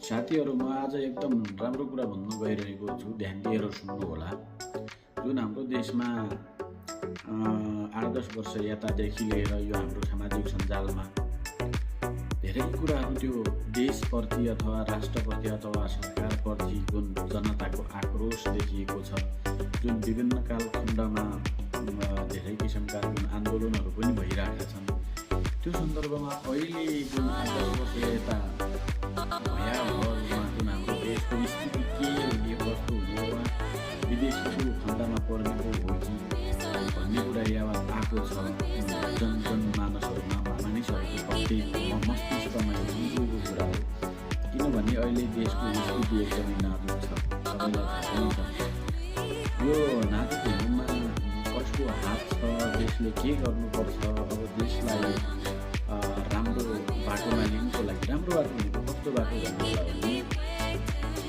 साथीहरू म आज एकदम राम्रो कुरा भन्नु गइरहेको छु, ध्यान दिएर सुन्नु होला। जुन हाम्रो देशमा 8-10 वर्ष यतादेखि लिएर यो हाम्रो सामाजिक सञ्जालमा धेरै कुराहरू त्यो देशप्रति अथवा राष्ट्रप्रति अथवा सरकारप्रति जुन जनताको आक्रोश देखिएको छ, जुन विभिन्न कालखण्डमा धेरै किसिमका जुन आन्दोलनहरू पनि भइरहेका छन्, त्यो सन्दर्भमा अहिले जुन 8-10 वर्ष यता भयावह जुन हाम्रो देशको स्थिति के हुने, कस्तो हुने, वा विदेशीको फन्दामा पर्ने हो कि भन्ने कुरा यावत आएको छ जनमानसहरूमा, मानिसहरूको प्रत्येक मस्तिष्कमा बुझेको कुरा हो। किनभने अहिले देशको स्थिति एकदमै नाजुक छ, सबैलाई थाहा छ। यो नाजुक हुनुमा कसको हात छ, देशले के गर्नुपर्छ, अब देशलाई राम्रो बाटोमा लिनुको लागि, राम्रो बाटो भनेको कस्तो बाटो भन्नुलाई भने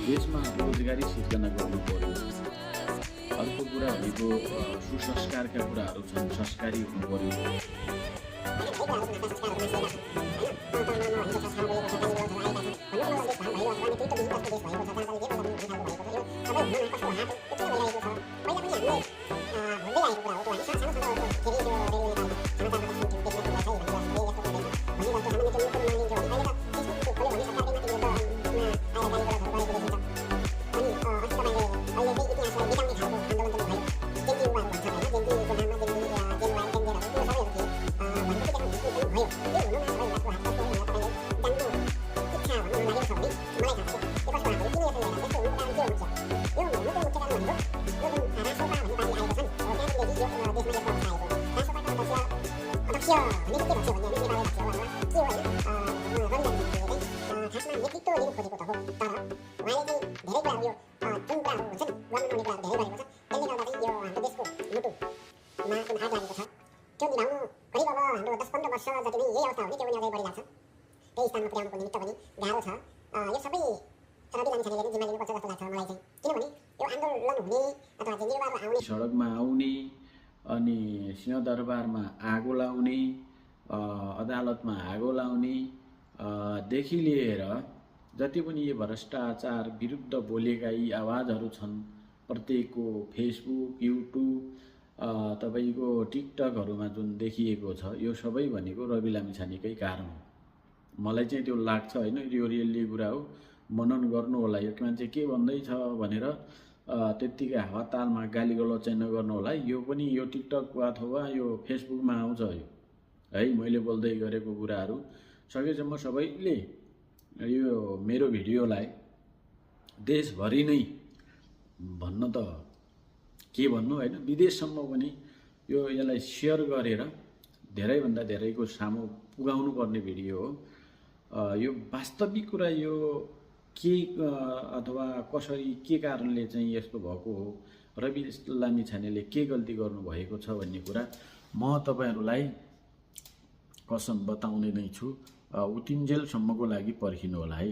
देशमा रोजगारी सिर्जना गर्नु पर्यो। अर्को कुरा भनेको सुसंस्कारका कुराहरू छन्, संस्कारी हुनु पर्यो। सडकमा आउने अनि सिंहदरबारमा आगो लाउने, अदालतमा आगो लाउने देखि लिएर जति पनि यो भ्रष्टाचार विरुद्ध बोलेका यी आवाजहरू छन्, प्रत्येकको फेसबुक, युट्युब, तपाईँको टिकटकहरूमा जुन देखिएको छ, यो सबै भनेको रवि लामिछानेकै कारण हो। मलाई चाहिँ त्यो लाग्छ, होइन, यो रियल्ली कुरा हो। मनन गर्नु होला, यो मान्छे के भन्दैछ भनेर त्यत्तिकै हावातालमा गाली गलौज चाहिँ नगर्नु होला। यो पनि यो टिकटक अथवा यो फेसबुकमा आउँछ यो, है, मैले बोल्दै गरेको कुराहरू सकेसम्म सबैले यो मेरो भिडियोलाई देशभरि नै भन्न त के भन्नु, होइन, विदेशसम्म पनि यसलाई सेयर गरेर धेरैभन्दा धेरैको सामु पुगाउनु पर्ने भिडियो हो। यो वास्तविक कुरा यो के अथवा कसरी, के कारणले चाहिँ यस्तो भएको हो, रवि लामिछानेले के गल्ती गर्नुभएको छ भन्ने कुरा म तपाईँहरूलाई कसम बताउने नै छु। उतिन्जेलसम्मको लागि पर्खिनु होला है।